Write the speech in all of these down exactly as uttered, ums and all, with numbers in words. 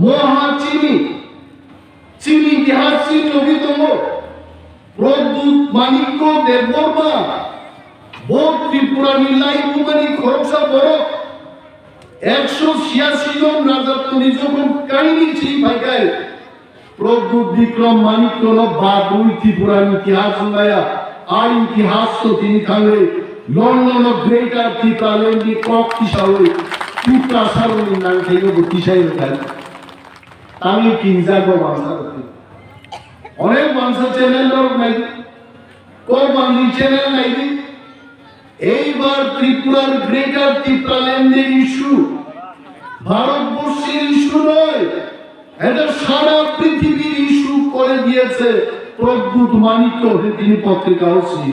Moha chini, chini itihas chini logi tongo. Pradyut Manikya Debbarma, bo Tripura ni laibumani khoroksa borok. Ekso chiyasi jon raja toni jokhon kahini chini phaikai, Pradyut Bikram Manikya no badwi Tripura ni itihas wngmaya. A itihas to tini thangwi London o Greater Tipraland ni kok tisawi Tiprasa rokni nangthai no bo tisai rwkha. Tangwi kinjak bo mangsa rok. Onek mangsa channel rok nai, kok mangni channel nai di. Eibar Tripurar Greater Tipraland-এর issue ভারতবর্ষের issue নয়, এটা সারা পৃথিবীর issue করে দিয়েছে প্রদ্যুৎ মানিক্য, তিনি পত্রিকা হচ্ছে।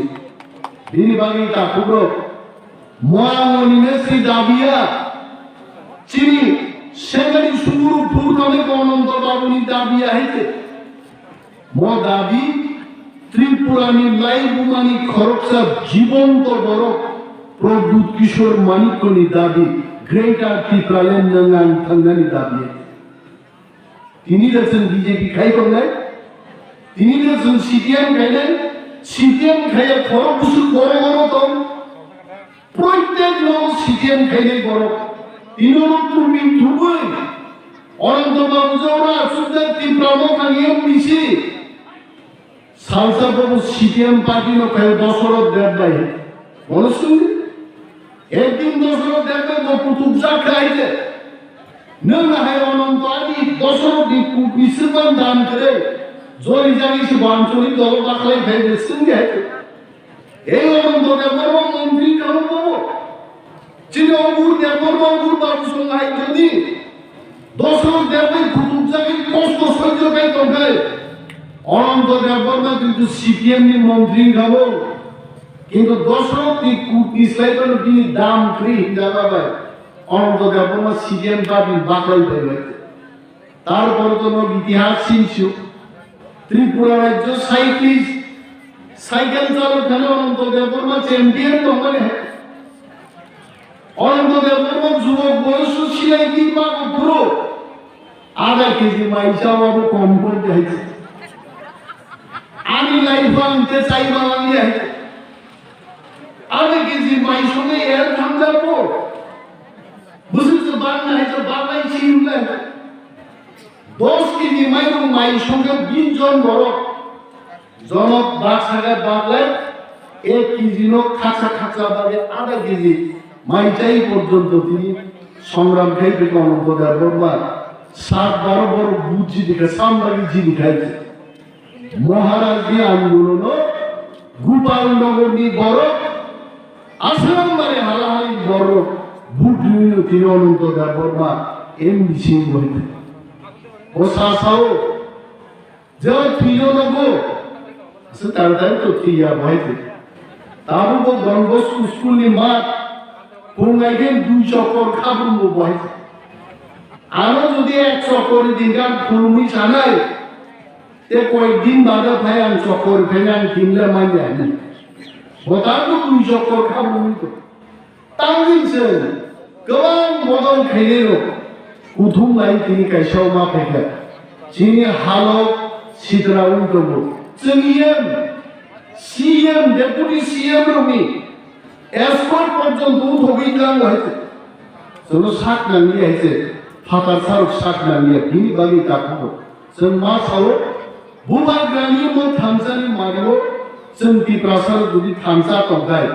Bini bagwi takhuk rok, moang oni mesi dabiya, chini sengani sumuru phurkane Ananta Babuni dabiya haite. Mo dabi, Tripura ni laibumani khoroksa jibonto borok Pradyut Kishore Manikyani dabi, Greater Tipraland nang ang thangnani dabi. Tini da chwng B J P khai tongnai, tini da chwng C P M khainai, C P M khaiya khorok busuk boro boro tong. Proitek no C P M khainai borok. Tino no tumi thubui. Ananta Babu Jaora, Sudhir Tipra Motha ni M D C. Salsa bobo C P M party no khayo Dosoroth Deb bai. Bono sungdi. Ekdin Dosoroth Deb bai bo kutuk jak khai je. Nang na hai Ananta ani Dosoroth ni kuk ni sirban dan kre. Jori jagi se banchori dolo baklai khai je sungdi hai. Ei Ananta Debbarma montri kamo bobo. Chini Obur Debbarma Obur babu song hai jodi Dosoroth Debbai kutuk jagwi kosto sohjo khai tongkhai. Ananta Debbarma kintu C P M ni montri kamo. Kintu Dosoroth ni kuk ni slai phano bini dam kri hinjaba bai. Ananta Debbarma C P M party baklai bai bai. Tarpor to nog itihas sinsu. Tripura rajyo cyclist, cycle chalok thani Ananta Debbarma champion tongmani hai. Ananta Debbarma jubok boyoso silai di bago phuru. Adha K G mai chawa bo kom kor de hai. Ani life ang te chai balang ya hai. Adha K G mai songe er thamda po. Busuk se bang na hai se bang nai si le. Dos K G mairung mai songkhe bish jon borok jonok baksa khe baklai ek K G no khaksa khaksa bagwi adha K G mai chai porjonto tini songram khai tongkha Ananta Debbarma sat baro borok buji dikha sam bagwi jini khai. Maharaj ni andolono Gopal Nagar ni borok Asrambari halahai borok budhino tini Ananta Debbarma M D C bo hai. O sa sao, je thwino nogo, asa tang tang to thwiya bo hai. Tabuk bo Don Bosco school ni mat, pungai gen dui chokor khabung bo hai. Ano jodi ek chokor ni dingan khulumwi sanai, te koyek din bade phai ang chokor phai ang kinle manya ni. Bo ta to dui chokor khabung to. Tangwi chwng kwbang bodol khainai rok kuthum lai tini kaisa ma phaikha. Chini halok sitra wi tongo. Chwng E M, C M, Deputy C M rokni escort porjonto uthogwi tang hai. Chwngno sak nangli hai se, phatar sarok sak nangli, bini bagwi takhuk. Chwng ma sao, Bubagrani bo thansa ni mario, chwng Tiprasa rok jodi thansa tongkhai,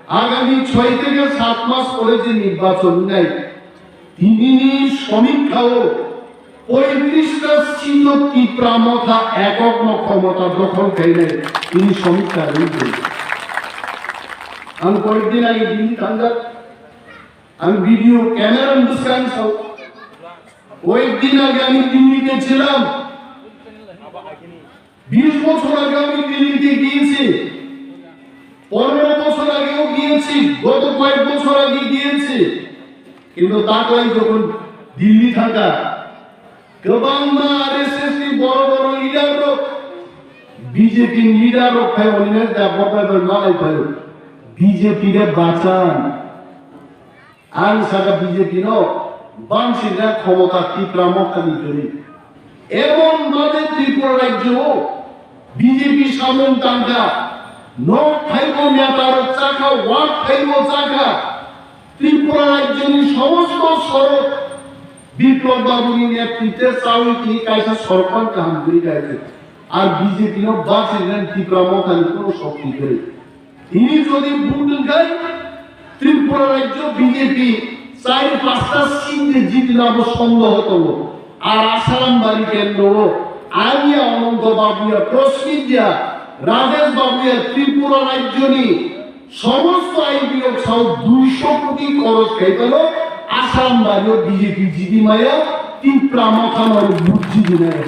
agami choi theke sat mas pore je nirbachon wngnai, tini ni somikha o poitrista sito Tipra Motha ekok no khomota dokhol khainai, tini somikha rwngkhe. Ang koyek din age Delhi thangjak, ang video camera bwskang sao, koyek din age ami Delhi te chilam. বিশ বছর আগে আমি দিল্লিতে গিয়েছি, পনেরো বছর আগেও গিয়েছি, গত কয়েক বছর আগে গিয়েছি। কিন্তু তাকাই যখন দিল্লি থাকা, গোবাংমা আরএসএস নি বড় বড় leader rock, BJP leader rock ভাই অনিমেষ দা বড় বড় মালাই ভাই বিজেপি রে বাঁচান। Ang saka B J P no, Banchina khomota Tipra mothani kwrwi. Emon bhabe Tripura rajyo B J P samung tangkha, nok phaibo netarok chakha, ward phaibo chakha. Tripura rajyoni somosto sorok Biplab babuni netritwe chawi tini kaisa sorkar kaham kwrwi khaikha. Ar B J P no bachirnani Tipra mothani kono shokti kwrwi. Tini jodi vote wngkha, Tripura rajyo B J P char pasta seat de jitna bo sondeho tongo. Ar Asarambari kendro o Anya, Ananto Babuya, Prasmit Dea, Rajesh Babuya Tripura rajyoni somosto I B rok sao duisho koti khoros khai phano Asarambari o B J P jiti maya, Tipra mothano vote jiti maya.